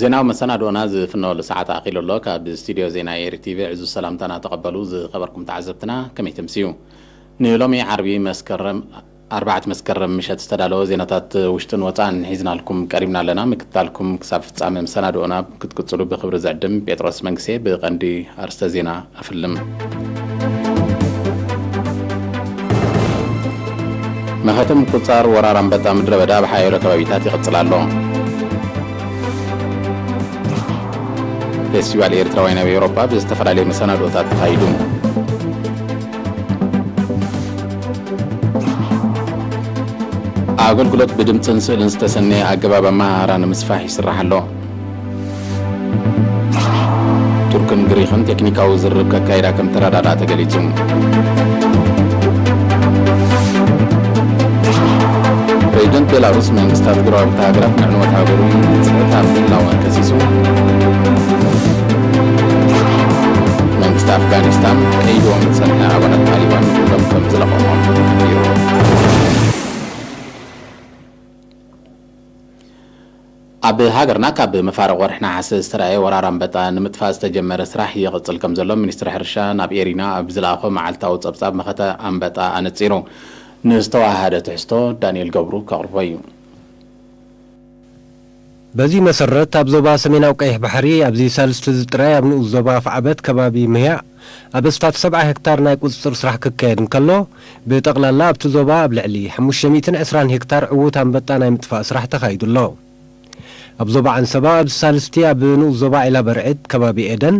ዜናዊ መሰናድኦና ዝፍነወሉ ሰዓት ኣኺሉ ኣሎ። ካብ ስቱድዮ ዜና ኤሪ ቲቪ ዕዙዝ ሰላምታና ተቐበሉ። ዝኸበርኩም ተዓዘብትና፣ ከመይ ተምስዩ? ንሎሚ ዓርቢ መስከረም፣ ኣርባዕተ መስከረም ምሸት ዝተዳለወ ዜናታት ውሽጥን ወጻእን ሒዝናልኩም ቀሪብና ኣለና። ምክትታልኩም ክሳብ ፍጻመ መሰናድኦና ክትቅጽሉ ብኽብሪ ዝዕድም ጴጥሮስ መንግስቴ። ብቐንዲ ኣርስተ ዜና ኣፍልም። መኸተ ምቁጽጻር ወራር ኣንበጣ ምድረ በዳ ኣብ ሓያሎ ከባቢታት ይቕጽል ኣሎ። ፌስቲቫል ኤርትራውያን ኣብ ኤውሮጳ ብዝተፈላለየ መሰናድኦታት ተኻይዱ። ኣገልግሎት ብድምጽን ስእልን ዝተሰነየ ኣገባብ ኣመሃህራ ንምስፋሕ ይስራሕ ኣሎ። ቱርክን ግሪኽን ቴክኒካዊ ዝርርብ ከካይዳ ከም ተረዳድኣ ተገሊጹ። ፕሬዚደንት ቤላሩስ መንግስታት ጎረባብቲ ሃገራት ንዕንወት ሃገሩ ይጽዕት ኣብ ምህላወን ከሲሱ። መንግስቲ ኣፍጋኒስታን ቀይድዎም ዝጸንሐ ኣባላት ጣሊባን ኩሎም ከም ዝለቐቖም ሓቢሩ። ኣብ ሃገርና ካብ መፋርቕ ወርሒ ነሓሰ ዝተራእየ ወራር ኣንበጣ ንምጥፋእ ዝተጀመረ ስራሕ ይቕጽል ከም ዘሎ ሚኒስትሪ ሕርሻ ናብ ኤሪና ኣብ ዝለኣኾ መዓልታዊ ጸብጻብ መኸተ ኣንበጣ ኣነጺሩ። ንዝተዋሃደ ትሕዝቶ ዳንኤል ገብሩ ከቕርቦ እዩ። በዚ መሰረት፣ ኣብ ዞባ ሰሜናዊ ቀይሕ ባሕሪ ኣብዚ ሳልስቲ እዚ ጥራይ ኣብ ንኡስ ዞባ ኣፍዓበት ከባቢ ምህያእ ኣብ ኣስታት ሰብዓ ሄክታር ናይ ቁጽጽር ስራሕ ክካየድ እንከሎ፣ ብጠቕላላ ኣብቲ ዞባ ኣብ ልዕሊ ሓሙሽተ ሚእትን ዕስራን ሄክታር ዕዉት ኣንበጣ ናይ ምጥፋእ ስራሕ ተኻይዱ ኣሎ። ኣብ ዞባ ዓንሰባ ኣብዚ ሳልስቲ ኣብ ንኡስ ዞባ ዒላ በርዕድ ከባቢ ኤደን፣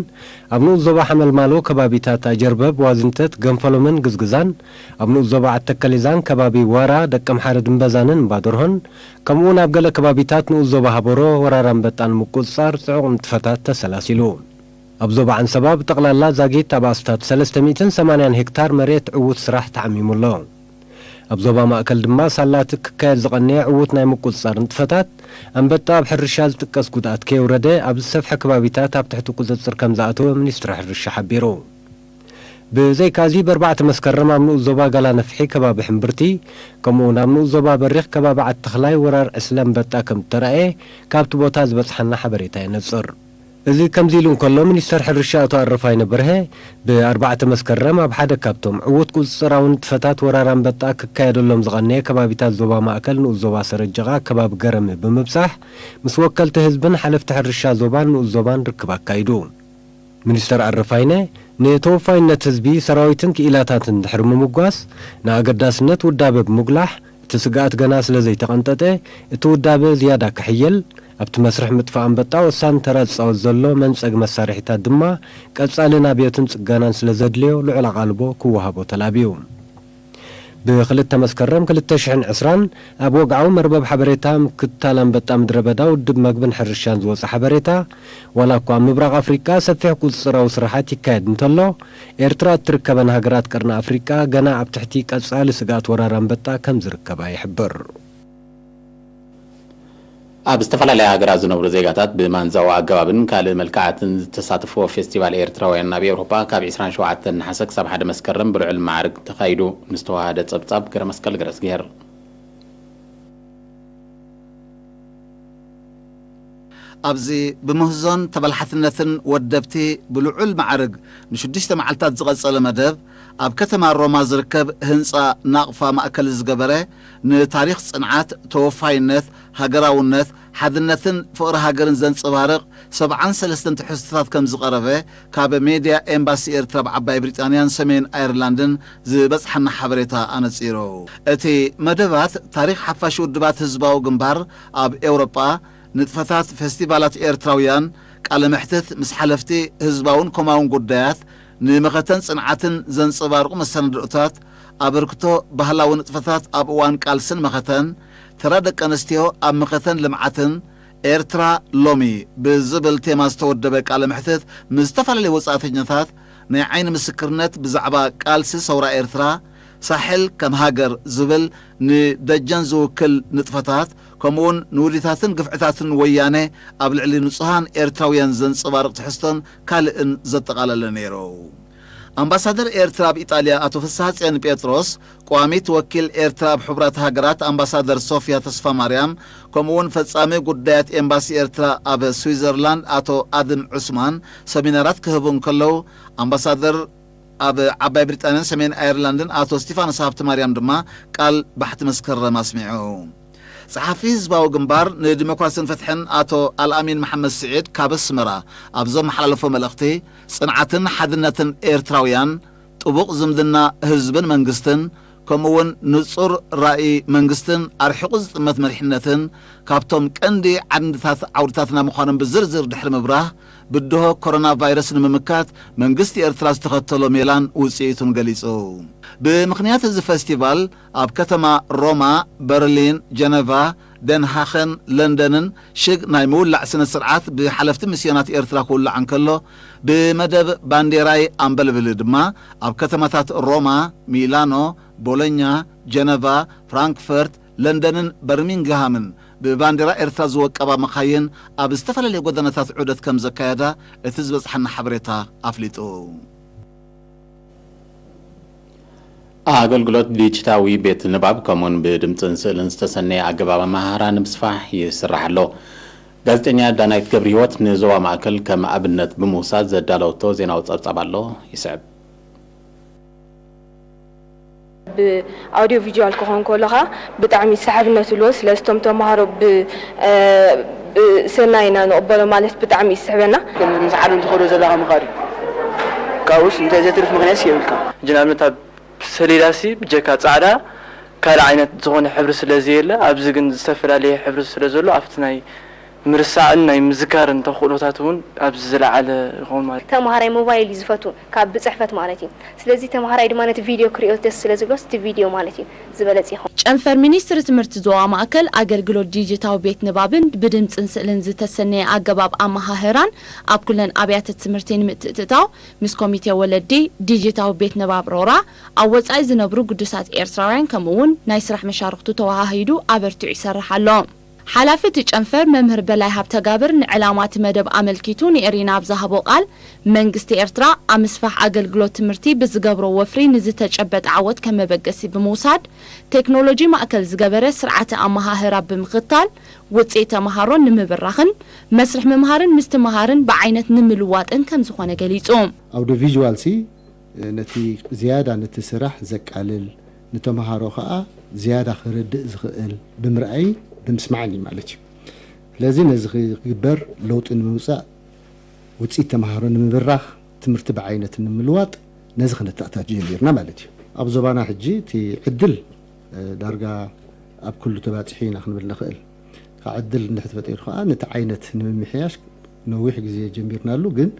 ኣብ ንኡስ ዞባ ሓመልማሎ ከባቢታት ኣጀርበብ፣ ዋዝንተት፣ ገንፈሎምን ግዝግዛን፣ ኣብ ንኡስ ዞባ ዓተከሊዛን ከባቢ ዋራ፣ ደቀምሓረ ድምበዛንን እምባደርሆን፣ ከምኡውን ኣብ ገለ ከባቢታት ንኡስ ዞባ ሃበሮ ወራር ኣንበጣ ንምቁጽጻር ጽዑቕ ንጥፈታት ተሰላሲሉ። ኣብ ዞባ ዓንሰባ ብጠቕላላ ዛጊት ኣብ ኣስታት ሰለስተ ሚእትን ሰማንያን ሄክታር መሬት ዕዉት ስራሕ ተዓሚሙ ኣሎ። ኣብ ዞባ ማእከል ድማ ሳላቲ ክካየድ ዝቐነየ ዕዉት ናይ ምቁጽጻር ንጥፈታት ኣንበጣ ኣብ ሕርሻ ዝጥቀስ ጉድኣት ከየውረደ ኣብ ዝሰፍሐ ከባቢታት ኣብ ትሕቲ ቁጽጽር ከም ዝኣተወ ሚኒስትሪ ሕርሻ ሓቢሩ። ብዘይካዚ ብኣርባዕተ መስከረም ኣብ ንኡስ ዞባ ጋላ ነፍሒ ከባቢ ሕምብርቲ ከምኡውን ኣብ ንኡስ ዞባ በሪኽ ከባቢ ዓዲ ተኽላይ ወራር ዕስለ ኣንበጣ ከም እተራእየ ካብቲ ቦታ ዝበጽሓና ሓበሬታ የነጽር። እዚ ከምዚ ኢሉ እንከሎ፣ ሚኒስተር ሕርሻ ኣቶ ኣረፋይነ በርሀ ብኣርባዕተ መስከረም ኣብ ሓደ ካብቶም ዕዉት ቁጽጽራዊ ንጥፈታት ወራር ኣንበጣ ክካየደሎም ዝቐነየ ከባቢታት ዞባ ማእከል ንኡስ ዞባ ሰረጀቓ ከባቢ ገረሚ ብምብጻሕ ምስ ወከልቲ ህዝብን ሓለፍቲ ሕርሻ ዞባን ንኡስ ዞባን ርክብ ኣካይዱ። ሚኒስተር ኣረፋይነ ንተወፋይነት ህዝቢ፣ ሰራዊትን ክኢላታትን ድሕሪ ምምጓስ ንኣገዳስነት ውዳበ ብምጉላሕ፣ እቲ ስግኣት ገና ስለ ዘይተቐንጠጠ፣ እቲ ውዳበ ዝያዳ ክሕየል፣ ኣብቲ መስርሕ ምጥፋእ ኣንበጣ ወሳኒ ተራ ዝጻወት ዘሎ መንጸግ መሳርሒታት ድማ ቀጻሊ ናብዮትን ጽገናን ስለ ዘድልዮ ልዑል ኣቓልቦ ክወሃቦ ተላብዩ። ብክልተ መስከረም ክልተ ሽሕን ዕስራን ኣብ ወግዓዊ መርበብ ሓበሬታ ምክትታል ኣንበጣ ምድረ በዳ ውድብ መግብን ሕርሻን ዝወጸ ሓበሬታ፣ ዋላ እኳ ኣብ ምብራቕ ኣፍሪቃ ሰፊሕ ቁጽጽራዊ ስራሓት ይካየድ እንተሎ፣ ኤርትራ እትርከበን ሃገራት ቀርኒ ኣፍሪቃ ገና ኣብ ትሕቲ ቀጻሊ ስግኣት ወራር ኣንበጣ ከም ዝርከባ ይሕብር። ኣብ ዝተፈላለያ ሃገራት ዝነብሩ ዜጋታት ብማንዛዊ ኣገባብን ካልእ መልክዓትን ዝተሳተፍዎ ፌስቲቫል ኤርትራውያን ናብ ኤውሮጳ ካብ ዕስራን ሸውዓተን ነሓሰ ክሳብ ሓደ መስከረም ብልዑል ማዕርግ ተኻይዱ። ንዝተዋሃደ ጸብጻብ ገረመስቀል ገረዝግሄር። ኣብዚ ብምህዞን ተበላሓትነትን ወደብቲ ብልዑል ማዕርግ ንሽዱሽተ መዓልታት ዝቐጸለ መደብ፣ ኣብ ከተማ ሮማ ዝርከብ ህንጻ ናቕፋ ማእከል ዝገበረ፣ ንታሪኽ ጽንዓት፣ ተወፋይነት፣ ሃገራውነት፣ ሓድነትን ፍቕሪ ሃገርን ዘንጸባርቕ ሰብዓን ሰለስተን ትሕዝቶታት ከም ዝቐረበ፣ ካብ ሜድያ ኤምባሲ ኤርትራ ኣብ ዓባይ ብሪጣንያን ሰሜን ኣየርላንድን ዝበጽሓና ሓበሬታ ኣነጺሩ። እቲ መደባት ታሪኽ ሓፋሽ ውድባት ህዝባዊ ግንባር ኣብ ኤውሮጳ፣ ንጥፈታት ፌስቲቫላት ኤርትራውያን፣ ቃለ መሕትት ምስ ሓለፍቲ ህዝባውን ኮማውን ጉዳያት፣ ንመኸተን ጽንዓትን ዘንጸባርቑ መሰናድኦታት፣ ኣበርክቶ ባህላዊ ንጥፈታት ኣብ እዋን ቃልስን መኸተን፣ ተራ ደቂ ኣንስትዮ ኣብ መኸተን ልምዓትን፣ ኤርትራ ሎሚ ብዝብል ቴማ ዝተወደበ ቃለ መሕትት ምስ ዝተፈላለዩ ወጻእተኛታት ናይ ዓይኒ ምስክርነት ብዛዕባ ቃልሲ ሰውራ ኤርትራ፣ ሳሕል ከም ሃገር ዝብል ንደጀን ዝውክል ንጥፈታት፣ ከምኡውን ንውዲታትን ግፍዕታትን ወያነ ኣብ ልዕሊ ንጹሃን ኤርትራውያን ዘንጸባርቕ ትሕዝቶን ካልእን ዘጠቓለለ ነይሩ። ኣምባሳደር ኤርትራ ኣብ ኢጣልያ ኣቶ ፍስሃጽዮን ጴጥሮስ፣ ቀዋሚት ወኪል ኤርትራ ኣብ ሕቡራት ሃገራት ኣምባሳደር ሶፍያ ተስፋማርያም፣ ከምኡ እውን ፈጻሚ ጉዳያት ኤምባሲ ኤርትራ ኣብ ስዊዘርላንድ ኣቶ ኣድም ዑስማን ሰሚናራት ክህቡ እንከለዉ፣ ኣምባሳደር ኣብ ዓባይ ብሪጣንያን ሰሜን ኣየርላንድን ኣቶ እስቲፋኖስ ሃብተማርያም ድማ ቃል ባሕቲ መስከረም ኣስሚዑ። ጸሓፊ ህዝባዊ ግንባር ንዲሞክራስን ፍትሕን ኣቶ ኣልኣሚን መሓመድ ስዒድ ካብ ኣስመራ ኣብ ዘመሓላለፎ መልእኽቲ፣ ጽንዓትን ሓድነትን ኤርትራውያን፣ ጥቡቕ ዝምድና ህዝብን መንግስትን፣ ከምኡ እውን ንጹር ራእይ መንግስትን ኣርሒቑ ዝጥመት መሪሕነትን ካብቶም ቀንዲ ዓንድታት ዓውድታትና ምዃኖም ብዝርዝር ድሕሪ ምብራህ፣ ብድሆ ኮሮና ቫይረስ ንምምካት መንግስቲ ኤርትራ ዝተኸተሎ ሜላን ውጽኢቱን ገሊጹ። ብምኽንያት እዚ ፈስቲቫል፣ ኣብ ከተማ ሮማ፣ በርሊን፣ ጀነቫ፣ ደንሃኸን ለንደንን ሽግ ናይ ምውላዕ ስነ ስርዓት ብሓለፍቲ ሚስዮናት ኤርትራ ክውላዕ እንከሎ፣ ብመደብ ባንዴራይ ኣምበልብል ድማ ኣብ ከተማታት ሮማ፣ ሚላኖ፣ ቦሎኛ፣ ጀነቫ፣ ፍራንክፈርት፣ ለንደንን በርሚንግሃምን ብባንዴራ ኤርትራ ዝወቀባ መኻይን ኣብ ዝተፈላለዩ ጎደናታት ዑደት ከም ዘካየዳ እቲ ዝበጽሓና ሓበሬታ ኣፍሊጡ። ኣገልግሎት ዲጂታዊ ቤት ንባብ ከምኡውን ብድምፅን ስእልን ዝተሰነየ ኣገባብ ኣመሃህራ ንምስፋሕ ይስራሕ ኣሎ። ጋዜጠኛ ዳናይት ገብረ ህይወት ንዞባ ማእከል ከም ኣብነት ብምውሳድ ዘዳለወቶ ዜናዊ ጸብጻብ ኣሎ፣ ይስዕብ። ብኣውዲዮ ቪዥዋል ክኾን ከሎ ኸዓ ብጣዕሚ ሰሓብነት ኣለዎ። ስለዚ እቶም ተምሃሮ ብ እ፣ ብሰናይ ኢና ንቕበሎ ማለት ብጣዕሚ ይስሕበና። ምስ ዓለም ትኸዶ ዘለኻ ምኻድ እዩ። ካብኡስ እንታይ ዘትርፍ ምኽንያትስ የብልካ። ሕጂ ንኣብነት ኣብ ሰሌዳሲ ብጀካ ጻዕዳ ካልእ ዓይነት ዝኾነ ሕብሪ ስለ ዘየለ፣ ኣብዚ ግን ዝተፈላለየ ሕብሪ ስለ ዘሎ ኣብቲ ናይ ምርሳዕን ናይ ምዝካርን ተኽእሎታት እውን ኣብዚ ዝለዓለ ይኸውን ማለት እዩ። ተምሃራይ ሞባይል እዩ ዝፈቱ ካብ ብጽሕፈት ማለት እዩ። ስለዚ ተምሃራይ ድማ ነቲ ቪድዮ ክሪኦ ደስ ስለ ዝብሎስ እቲ ቪድዮ ማለት እዩ ዝበለጸ ይኸውን። ጨንፈር ሚኒስትሪ ትምህርቲ ዞባ ማእከል ኣገልግሎት ዲጂታዊ ቤት ንባብን ብድምጽን ስእልን ዝተሰነየ ኣገባብ ኣመሃህራን ኣብ ኩለን ኣብያተ ትምህርቲ ንምትእትታው ምስ ኮሚቴ ወለዲ ዲጂታዊ ቤት ንባብ ሮራ ኣብ ወጻኢ ዝነብሩ ግዱሳት ኤርትራውያን ከምኡ እውን ናይ ስራሕ መሻርኽቱ ተወሃሂዱ ኣበርቲዑ ይሰርሕ ኣሎ። ሓላፊ እቲ ጨንፈር መምህር በላይ ሃብተጋብር ንዕላማ እቲ መደብ ኣመልኪቱ ንኤሪና ኣብ ዝሃቦ ቃል፣ መንግስቲ ኤርትራ ኣብ ምስፋሕ ኣገልግሎት ትምህርቲ ብዝገብሮ ወፍሪ ንዝተጨበጠ ዓወት ከም መበገሲ ብምውሳድ፣ ቴክኖሎጂ ማእከል ዝገበረ ስርዓተ ኣመሃህራ ብምኽታል ውፅኢት ተምሃሮ ንምብራኽን መስርሕ ምምሃርን ምስትምሃርን ብዓይነት ንምልዋጥን ከም ዝኾነ ገሊፁ። ኣውዲዮ ቪዥዋል ሲ ነቲ ዝያዳ ነቲ ስራሕ ዘቃልል፣ ንተምሃሮ ከኣ ዝያዳ ክርድእ ዝኽእል ብምርኣይን ብምስማዕን እዩ ማለት እዩ። ስለዚ ነዚ ክግበር ለውጢ ንምውጻእ፣ ውጽኢት ተምሃሮ ንምብራኽ፣ ትምህርቲ ብዓይነት ንምልዋጥ ነዚ ክንትእታት ጀሚርና ማለት እዩ። ኣብ ዞባና ሕጂ እቲ ዕድል ዳርጋ ኣብ ኩሉ ተባጺሑ ኢና ክንብል ንኽእል። ካብ ዕድል እንድሕር ተፈጢሩ ከኣ ነቲ ዓይነት ንምምሕያሽ ነዊሕ ግዜ ጀሚርናሉ፣ ግን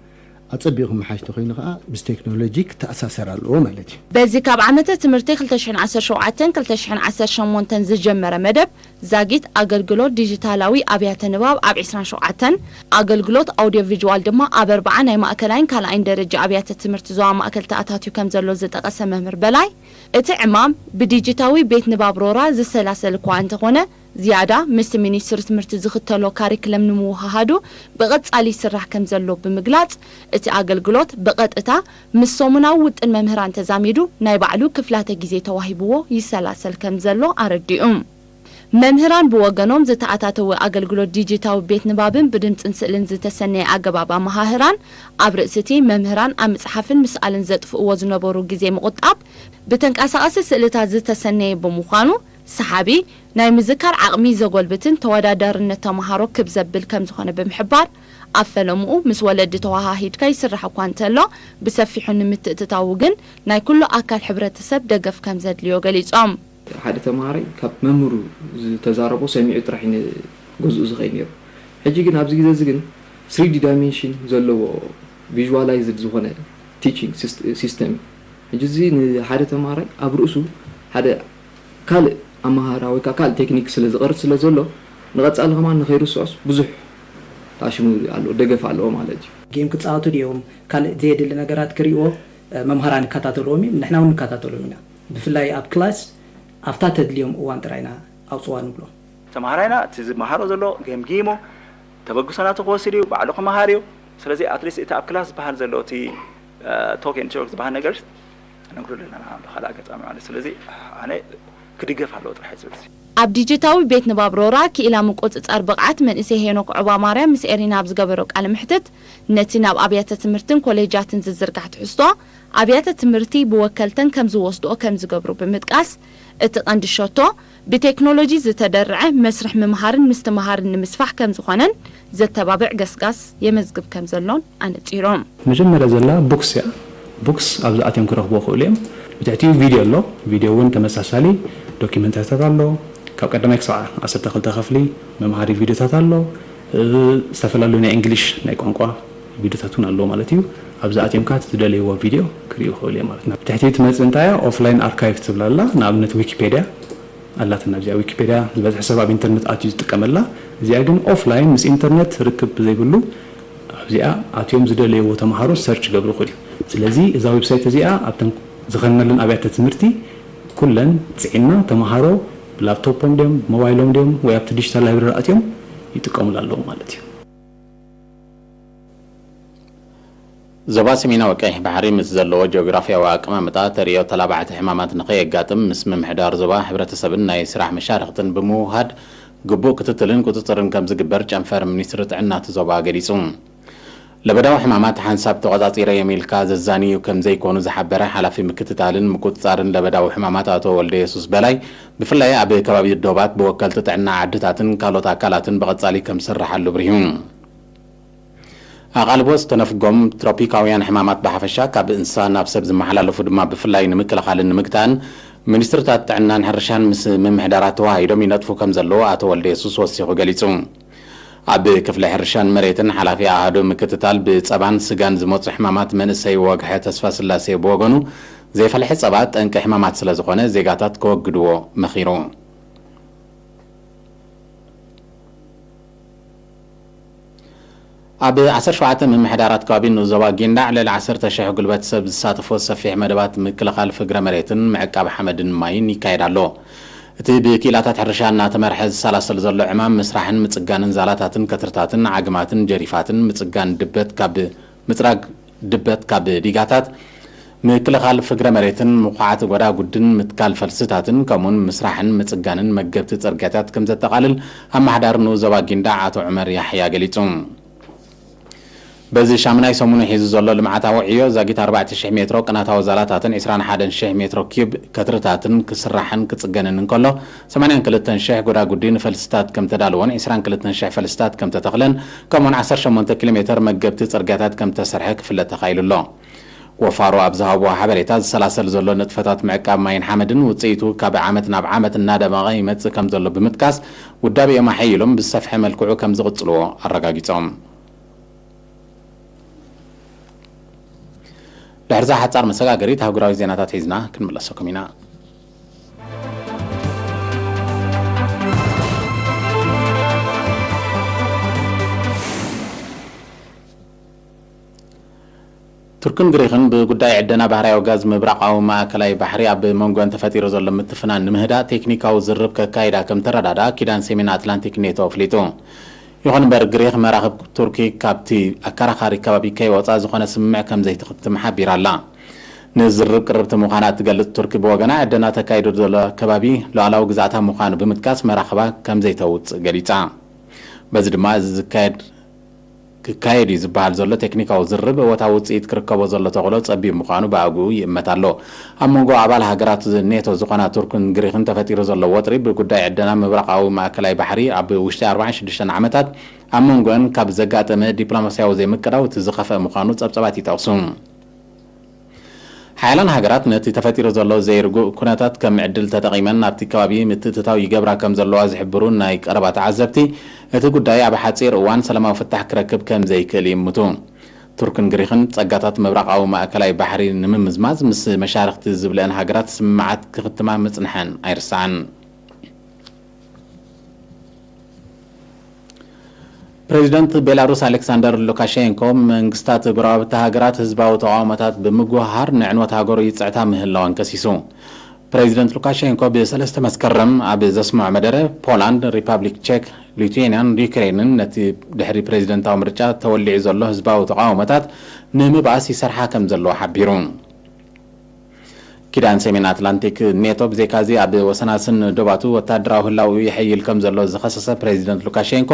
ኣጸቢቑ ክመሓሽ ተኾይኑ ከኣ ምስ ቴክኖሎጂ ክተኣሳሰር ኣለዎ ማለት እዩ። በዚ ካብ ዓመተ ትምህርቲ ክልተ ሽሕን ዓሰርተ ሸውዓተን ክልተ ሽሕን ዓሰርተ ሸሞንተን ዝጀመረ መደብ ዛጊት ኣገልግሎት ዲጂታላዊ ኣብያተ ንባብ ኣብ ዕስራን ሸውዓተን፣ ኣገልግሎት ኣውዲዮ ቪዥዋል ድማ ኣብ ኣርብዓ ናይ ማእከላይን ካልኣይን ደረጃ ኣብያተ ትምህርቲ ዞባ ማእከል ተኣታትዩ ከም ዘሎ ዝጠቐሰ መምህር በላይ፣ እቲ ዕማም ብዲጂታዊ ቤት ንባብ ሮራ ዝሰላሰል እኳ እንተኾነ፣ ዝያዳ ምስቲ ሚኒስትሪ ትምህርቲ ዝኽተሎ ካሪክለም ንምውህሃዱ ብቐጻሊ ይስራሕ ከም ዘሎ ብምግላጽ፣ እቲ ኣገልግሎት ብቐጥታ ምስ ሰሙናዊ ውጥን መምህራን ተዛሚዱ ናይ ባዕሉ ክፍላተ ግዜ ተዋሂብዎ ይሰላሰል ከም ዘሎ ኣረዲኡ። መምህራን ብወገኖም ዝተኣታተወ ኣገልግሎት ዲጂታዊ ቤት ንባብን ብድምጽን ስእልን ዝተሰነየ ኣገባብ ኣመሃህራን ኣብ ርእሲ እቲ መምህራን ኣብ ምጽሓፍን ምስኣልን ዘጥፍእዎ ዝነበሩ ግዜ ምቑጣብ ብተንቀሳቐሲ ስእልታት ዝተሰነየ ብምዃኑ ሰሓቢ፣ ናይ ምዝካር ዓቕሚ ዘጎልብትን ተወዳዳርነት ተምሃሮ ክብ ዘብል ከም ዝኾነ ብምሕባር፣ ኣብ ፈለምኡ ምስ ወለዲ ተወሃሂድካ ይስራሕ እኳ እንተሎ፣ ብሰፊሑ ንምትእትታዉ ግን ናይ ኩሉ ኣካል ሕብረተሰብ ደገፍ ከም ዘድልዮ ገሊጾም። ሓደ ተምሃራይ ካብ መምህሩ ዝተዛረቦ ሰሚዑ ጥራሕ እዩ ንገዝኡ ዝኸይድ ነይሩ። ሕጂ ግን ኣብዚ ግዜ እዚ ግን ስሪ ዲ ዳይሜንሽን ዘለዎ ቪዥዋላይዝድ ዝኾነ ቲቺንግ ሲስተም እዩ። ሕጂ እዚ ንሓደ ተምሃራይ ኣብ ርእሱ ሓደ ካልእ ኣመሃህራ ወይ ከዓ ካልእ ቴክኒክ ስለ ዝቐርጽ ስለ ዘሎ ንቐጻሊ ከማን ንኸይርስዖስ ብዙሕ ታሽሙ ኣለዎ፣ ደገፍ ኣለዎ ማለት እዩ። ጌም ክጻወቱ ድዮም ካልእ ዘየድሊ ነገራት ክርእይዎ መምሃራን ይከታተልዎም እዮም፣ ንሕና እውን ንከታተሎም ኢና። ብፍላይ ኣብ ክላስ ኣብታ ተድልዮም እዋን ጥራይ ኢና ኣውጽዋ ንብሎም። ተምሃራይና እቲ ዝመሃሮ ዘሎ ገምጊሙ ተበግሶ ናቱ ክወስድ እዩ፣ ባዕሉ ክመሃር እዩ። ስለዚ ኣትሊስት እቲ ኣብ ክላስ ዝበሃል ዘሎ እቲ ቶክ ኤንድ ቶክ ዝበሃል ነገር ነግሩ ኣለና ብካልእ ኣጋጣሚ ማለት። ስለዚ ኣነ ክድገፍ ኣለዎ ጥራሕ ዝብል ኣብ ዲጂታዊ ቤት ንባብ ሮራ ክኢላ ምቁጽጻር ብቕዓት መንእሰይ ሄኖክ ዑባማርያም ምስ ኤሪና ኣብ ዝገበሮ ቃለ መሕትት፣ ነቲ ናብ ኣብያተ ትምህርትን ኮሌጃትን ዝዝርጋሕ ትሕዝቶ ኣብያተ ትምህርቲ ብወከልተን ከም ዝወስድኦ ከም ዝገብሩ ብምጥቃስ፣ እቲ ቀንዲ ሸቶ ብቴክኖሎጂ ዝተደርዐ መስርሕ ምምሃርን ምስትምሃርን ንምስፋሕ ከም ዝኾነን ዘተባብዕ ገስጋስ የመዝግብ ከም ዘሎን ኣነጺሮም። መጀመርያ ዘላ ቡክስ እያ። ቡክስ ኣብዚ ኣትዮም ክረኽብዎ ይኽእሉ እዮም። ብትሕቲኡ ቪድዮ ኣሎ። ቪድዮ እውን ተመሳሳሊ ዶኪመንታሪታት ኣሎ። ካብ ቀዳማይ ክሳብ ዓሰርተ ክልተ ክፍሊ መምሃሪ ቪድዮታት ኣሎ። እ፣ ዝተፈላለዩ ናይ እንግሊሽ ናይ ቋንቋ ቪድዮታት እውን ኣለዎ ማለት እዩ። ኣብዚ ኣትዮም ከዓ ዝደለይዎ ቪድዮ ክርእዩ ይኽእሉ እዮም ማለት ነው። ብትሕቲ ትመፅእ እንታይ እያ? ኦፍላይን ኣርካይቭ ትብል ኣላ። ንኣብነት ዊኪፔድያ ኣላትና። እዚኣ ዊኪፔድያ ዝበዝሐ ሰብ ኣብ ኢንተርነት ኣትዩ ዝጥቀመላ። እዚኣ ግን ኦፍላይን ምስ ኢንተርነት ርክብ ብዘይብሉ ኣብዚኣ ኣትዮም ዝደለይዎ ተምሃሮ ሰርች ክገብሩ ይኽእሉ እዮም። ስለዚ እዛ ዌብሳይት እዚኣ ኣብተን ዝኸነለን ኣብያተ ትምህርቲ ኩለን ፅዒና ተምሃሮ ብላፕቶፖም ድዮም ብሞባይሎም ድዮም ወይ ኣብቲ ዲጂታል ላይብረሪ ኣትዮም ይጥቀሙሉ ኣለዉ ማለት እዩ። ዞባ ሰሜናዊ ቀይሕ ባሕሪ ምስ ዘለዎ ጂኦግራፍያዊ ኣቀማምጣ ተርእዮ ተላባዕቲ ሕማማት ንኸየጋጥም ምስ ምምሕዳር ዞባ፣ ሕብረተሰብን ናይ ስራሕ መሻርኽትን ብምውህሃድ ግቡእ ክትትልን ቁፅፅርን ከምዝግበር ጨንፈር ሚኒስትሪ ጥዕና እቲ ዞባ ገሊፁ። ለበዳዊ ሕማማት ሓንሳብ ተቖፃፂረዮም ኢልካ ዘዛንዩ ከምዘይኮኑ ዝሓበረ ሓላፊ ምክትታልን ምቁፅፃርን ለበዳዊ ሕማማት ኣቶ ወልደየሱስ በላይ፣ ብፍላይ ኣብ ከባቢ ዶባት ብወከልቲ ጥዕና ዓድታትን ካልኦት ኣካላትን ብቐፃሊ ከምዝስርሓሉ ኣብሪሁ። ኣቓልቦ ዝተነፍጎም ትሮፒካውያን ሕማማት ብሓፈሻ ካብ እንስሳ ናብ ሰብ ዝመሓላለፉ ድማ ብፍላይ ንምክልኻልን ንምግታእን ሚኒስትርታት ጥዕናን ሕርሻን ምስ ምምሕዳራት ተወሃሂዶም ይነጥፉ ከምዘለዉ ኣቶ ወልደየሱስ ወሲኹ ገሊጹ። ኣብ ክፍሊ ሕርሻን መሬትን ሓላፊ ኣሃዱ ምክትታል ብጸባን ስጋን ዝመጹ ሕማማት መንእሰይ ወግሐ ተስፋስላሴ ብወገኑ፣ ዘይፈልሐ ጸባ ጠንቂ ሕማማት ስለዝኾነ ዜጋታት ከወግድዎ መኺሩ። ኣብ ዓሰርተ ሸውዓተ ምምሕዳራት ከባቢ ንኡስ ዞባ ጊንዳዕ ልዕሊ ዓሰርተ ሽሕ ጉልበት ሰብ ዝሳተፎ ሰፊሕ መደባት ምክልኻል ፍግረ መሬትን ምዕቃብ ሓመድን ማይን ይካየድ ኣሎ። እቲ ብክኢላታት ሕርሻ እናተመርሐ ዝሰላሰል ዘሎ ዕማም ምስራሕን ምጽጋንን ዛላታትን ከትርታትን ዓግማትን ጀሪፋትን ምጽጋን ድበት ካብ ምጽራግ ድበት ካብ ዲጋታት፣ ምክልኻል ፍግረ መሬትን ምኹዓት ጎዳጉድን ምትካል ፈልስታትን ከምኡውን ምስራሕን ምጽጋንን መገብቲ ጽርግያታት ከምዘጠቓልል ኣመሓዳሪ ንኡስ ዞባ ጊንዳዕ ኣቶ ዑመር ያሕያ ገሊጹ። በዚ ሻምናይ ሰሙኑ ሒዙ ዘሎ ልምዓታዊ ዕዮ ዛጊት ኣርባዕተ ሽሕ ሜትሮ ቅናታዊ ዛላታትን ዕስራን ሓደን ሽሕ ሜትሮ ኪዩብ ከትርታትን ክስራሕን ክጽገንን እንከሎ፣ ሰማንያን ክልተን ሽሕ ጎዳጉዲ ንፈልስታት ከምተዳለወን ዕስራን ክልተን ሽሕ ፈልስታት ከምተተኽለን ከምኡውን ዓሰርተ ሸሞንተ ኪሎ ሜተር መገብቲ ጽርግያታት ከምተሰርሐ ክፍለጥ ተኻኢሉ ኣሎ። ወፋሮ ኣብ ዝሃብዎ ሓበሬታ፣ ዝሰላሰል ዘሎ ንጥፈታት ምዕቃብ ማይን ሓመድን ውፅኢቱ ካብ ዓመት ናብ ዓመት እናደመቐ ይመፅእ ከምዘሎ ብምጥቃስ፣ ውዳቤኦም ኣሐይሎም ብዝሰፍሐ መልክዑ ከምዝቕፅልዎ ኣረጋጊፆም። ድሕርዛ ሓፃር መሰጋገሪት ኣህጉራዊ ዜናታት ሒዝና ክንምለሰኩም ኢና። ቱርክን ግሪኽን ብጉዳይ ዕደና ባህርያዊ ጋዝ ምብራቓዊ ማእከላይ ባሕሪ ኣብ መንጎን ተፈጢሩ ዘሎ ምትፍናን ንምህዳእ ቴክኒካዊ ዝርርብ ከካይዳ ከም ተረዳድኣ ኪዳን ሰሜን ኣትላንቲክ ኔቶ ኣፍሊጡ። ይኹን እምበር ግሪኽ መራኽብ ቱርኪ ካብቲ ኣከራኻሪ ከባቢ ከይወፃ ዝኾነ ስምምዕ ከም ዘይትኽትም ሓቢራ ኣላ። ንዝርርብ ቅርብቲ ምዃና እትገልፅ ቱርኪ ብወገና ዕደና ተካይዱ ዘሎ ከባቢ ሉዓላዊ ግዝኣታ ምዃኑ ብምጥቃስ መራኽባ ከም ዘይተውፅእ ገሊፃ። በዚ ድማ እዚ ዝካየድ ክካየድ እዩ ዝበሃል ዘሎ ቴክኒካዊ ዝርርብ እወታዊ ውፅኢት ክርከቦ ዘሎ ተኽእሎ ፀቢብ ምዃኑ ብኣግኡ ይእመት ኣሎ። ኣብ መንጎ ኣባል ሃገራት ኔቶ ዝኾና ቱርክን ግሪኽን ተፈጢሩ ዘሎ ወጥሪ ብጉዳይ ዕደና ምብራቓዊ ማእከላይ ባሕሪ ኣብ ውሽጢ ኣርባዓን ሽዱሽተን ዓመታት ኣብ መንጎን ካብ ዘጋጠመ ዲፕሎማስያዊ ዘይምቅዳው እቲ ዝኸፍአ ምዃኑ ፀብፀባት ይጠቕሱ። ሓያላን ሃገራት ነቲ ተፈጢሩ ዘሎ ዘይርጉእ ኩነታት ከም ዕድል ተጠቒመን ናብቲ ከባቢ ምትእትታው ይገብራ ከም ዘለዋ ዝሕብሩ ናይ ቀረባ ተዓዘብቲ፣ እቲ ጉዳይ ኣብ ሓጺር እዋን ሰላማዊ ፍታሕ ክረክብ ከም ዘይክእል ይእምቱ። ቱርክን ግሪኽን ጸጋታት ምብራቓዊ ማእከላይ ባሕሪ ንምምዝማዝ ምስ መሻርኽቲ ዝብልአን ሃገራት ስምምዓት ክኽትማ ምጽንሐን ኣይርሳዕን። ፕሬዚደንት ቤላሩስ ኣሌክሳንደር ሉካሼንኮ መንግስታት ጎረባብቲ ሃገራት ህዝባዊ ተቓውሞታት ብምጉህሃር ንዕንወት ሃገሩ ይጽዕታ ምህላወን ከሲሱ። ፕሬዚደንት ሉካሼንኮ ብሰለስተ መስከረም ኣብ ዘስምዖ መደረ፣ ፖላንድ፣ ሪፓብሊክ ቼክ፣ ሊቱዌንያን ዩክሬንን ነቲ ድሕሪ ፕሬዚደንታዊ ምርጫ ተወሊዑ ዘሎ ህዝባዊ ተቓውሞታት ንምብኣስ ይሰርሓ ከም ዘለዎ ሓቢሩ። ኪዳን ሰሜን ኣትላንቲክ ኔቶ ብዘይካዚ ኣብ ወሰናስን ዶባቱ ወታደራዊ ህላውኡ የሐይል ከም ዘሎ ዝኸሰሰ ፕሬዚደንት ሉካሼንኮ፣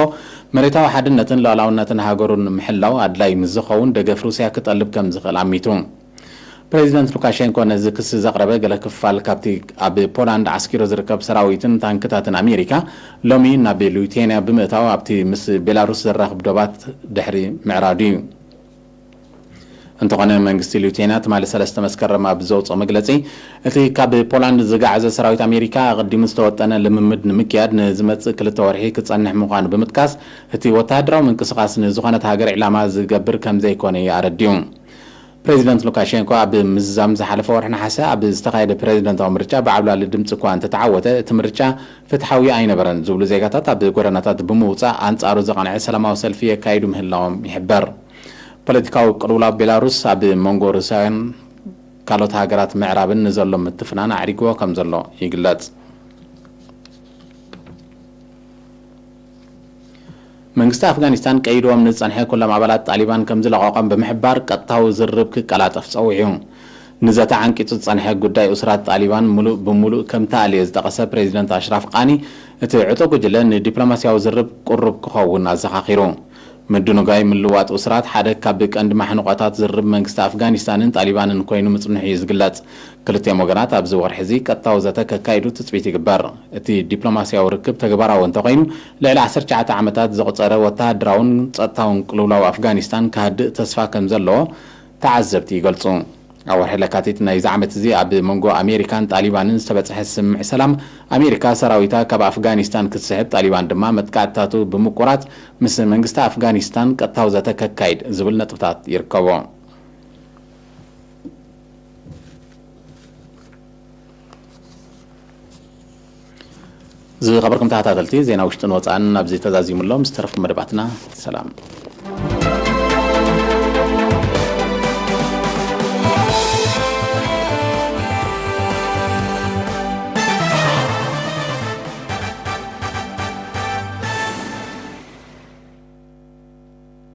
መሬታዊ ሓድነትን ሉዓላውነትን ሃገሩን ምሕላው ኣድላይ ምስ ዝኸውን ደገፍ ሩስያ ክጠልብ ከም ዝኽእል ኣሚቱ። ፕሬዚደንት ሉካሼንኮ ነዚ ክሲ ዘቕረበ ገለ ክፋል ካብቲ ኣብ ፖላንድ ዓስኪሩ ዝርከብ ሰራዊትን ታንክታትን ኣሜሪካ ሎሚ ናብ ሉቴንያ ብምእታው ኣብቲ ምስ ቤላሩስ ዘራኽብ ዶባት ድሕሪ ምዕራዱ እዩ። እንተኾነ መንግስቲ ሉቴንያ ትማሊ ሰለስተ መስከረም ኣብ ዘውፅኦ መግለፂ፣ እቲ ካብ ፖላንድ ዝገዓዘ ሰራዊት ኣሜሪካ ኣቐዲሙ ዝተወጠነ ልምምድ ንምክያድ ንዝመፅእ ክልተ ወርሒ ክፀንሕ ምዃኑ ብምጥቃስ፣ እቲ ወታደራዊ ምንቅስቓስ ንዝኾነት ሃገር ዒላማ ዝገብር ከም ዘይኮነ እዩ ኣረዲኡ። ፕሬዚደንት ሉካሼንኮ ኣብ ምዝዛም ዝሓለፈ ወርሒ ነሓሰ ኣብ ዝተኻየደ ፕሬዚደንታዊ ምርጫ ብዓብላሊ ድምፂ እኳ እንተተዓወተ፣ እቲ ምርጫ ፍትሓዊ ኣይነበረን ዝብሉ ዜጋታት ኣብ ጎደናታት ብምውፃእ ኣንፃሩ ዝቐንዐ ሰላማዊ ሰልፊ የካይዱ ምህላዎም ይሕበር። ፖለቲካዊ ቅልውላው ቤላሩስ ኣብ መንጎ ሩስያን ካልኦት ሃገራት ምዕራብን ንዘሎ ምትፍናን ኣዕሪግዎ ከም ዘሎ ይግለጽ። መንግስቲ ኣፍጋኒስታን ቀይድዎም ንዝጸንሐ ኩሎም ኣባላት ጣሊባን ከም ዝለቐቖም ብምሕባር ቀጥታዊ ዝርርብ ክቀላጠፍ ጸዊዑ። ንዘተ ዓንቂጹ ዝጸንሐ ጉዳይ እሱራት ጣሊባን ምሉእ ብምሉእ ከም ተኣልየ ዝጠቐሰ ፕሬዚደንት ኣሽራፍ ቃኒ፣ እቲ ዕጡቕ ጉጅለ ንዲፕሎማስያዊ ዝርርብ ቅሩብ ክኸውን ኣዘኻኺሩ። ምድንጓይ ምልዋጥ እሱራት ሓደ ካብ ቀንዲ ማሕንቖታት ዝርርብ መንግስቲ ኣፍጋኒስታንን ጣሊባንን ኮይኑ ምጽንሑ እዩ ዝግለጽ። ክልቲኦም ወገናት ኣብዚ ወርሒ እዚ ቀጥታዊ ዘተ ከካይዱ ትጽቢት ይግበር። እቲ ዲፕሎማስያዊ ርክብ ተግባራዊ እንተኾይኑ፣ ልዕሊ ዓሰርተ ትሽዓተ ዓመታት ዘቑጸረ ወተሃደራውን ጸጥታውን ቅልውላው ኣፍጋኒስታን ክሃድእ ተስፋ ከም ዘለዎ ተዓዘብቲ ይገልጹ። ኣብ ወርሒ ለካቲት ናይዚ ዓመት እዚ ኣብ መንጎ ኣሜሪካን ጣሊባንን ዝተበጽሐ ስምምዕ ሰላም፣ ኣሜሪካ ሰራዊታ ካብ ኣፍጋኒስታን ክትስሕብ፣ ጣሊባን ድማ መጥቃዕትታቱ ብምቁራጽ ምስ መንግስቲ ኣፍጋኒስታን ቀጥታዊ ዘተ ከካይድ ዝብል ነጥብታት ይርከቦ። ዝኸበርኩም ተኸታተልቲ፣ ዜና ውሽጥን ወጻእን ኣብዚ ተዛዚሙ ኣሎ። ምስ ተረፉ መደባትና ሰላም።